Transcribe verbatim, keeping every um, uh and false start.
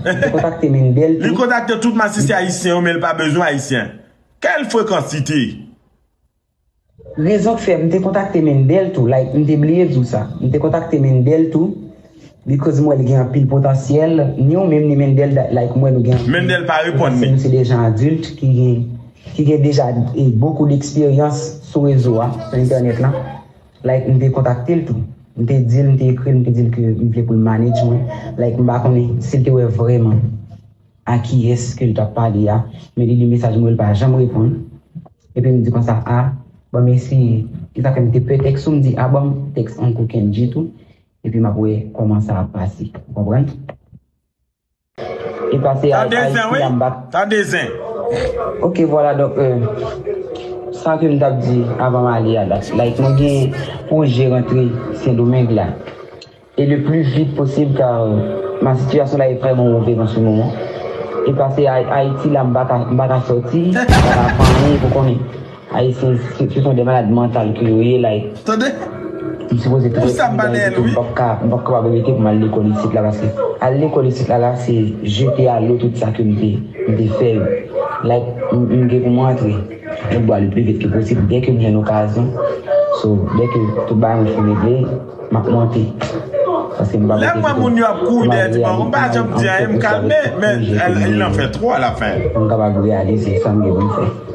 M te kontakte Mendel Li tou. Kontakte tout masisi ayisyen yo, men l pa bezwen ayisyen. Quelle fréquencité? Rezon k fè m te kontakte Mendel tou, like, m te bliye di w sa. M te kontakte Mendel tou, because m wè l gen anpil potansyèl, ni w menm ni Mendel, like, m wè nou gen anpil Mendel pa reponn potansyèl, li. Nou se de jan adilt ki gen, ki gen deja e, bokou deksperyans sou rezo a, sou entènèt la. Like, m te kontakte l tou. M te di l, m te ekri l, m te di l ke m vle pou l manage mwen. Like, m pa konnen si l te wè vrèman a kiyès ke l t ap pale a, men li li mesaj mwen, li pa janm reponn. Epi m di konsa, a, ban m eseye. E sa fè m te pè tèks ou, m di, a, ban m tèks Uncle Kendji tou. Epi m ap wè kòman sa ap pase. Ou konprann? E pase a, Tande zen, Ayiti wi. La, m pa. Tande zen. Ok, vwala, donk, euh, sa ke m t ap di avan m ale a la. Like, mwen gen pwojè rantre Sendomeng la. Et le plus vite possible, car euh, ma situation là est vraiment mauvaise en ce moment. E pase a, Ayiti la, m pa ka, m pa ka sòti, m pa ka fè anyen pou konnen. Ayisyen, se, se sont des malades mentales ke yo ye, like, Tande? M sipoze Pou sa m pa dèyè l, wi. M p ap ka, m p ap kapab rete pou m al lekòl isit la, paske al lekòl isit la, la, se jete a lo tout sa ke m te, m te fè yo. Like, m, m gen pou m rantre. Mwen bwa le pli vit ke posib, dè ke m jwenn okazyon. So, dè ke tout bagay mwen fin regle, m ap monte. Paske m pa Lè m wè moun yo ap kouri dèyè ti bò, m pa janm di anyen, m kalme, men l nan fè twò alafen. Pou m kapab reyalize sa m gen pou m fè.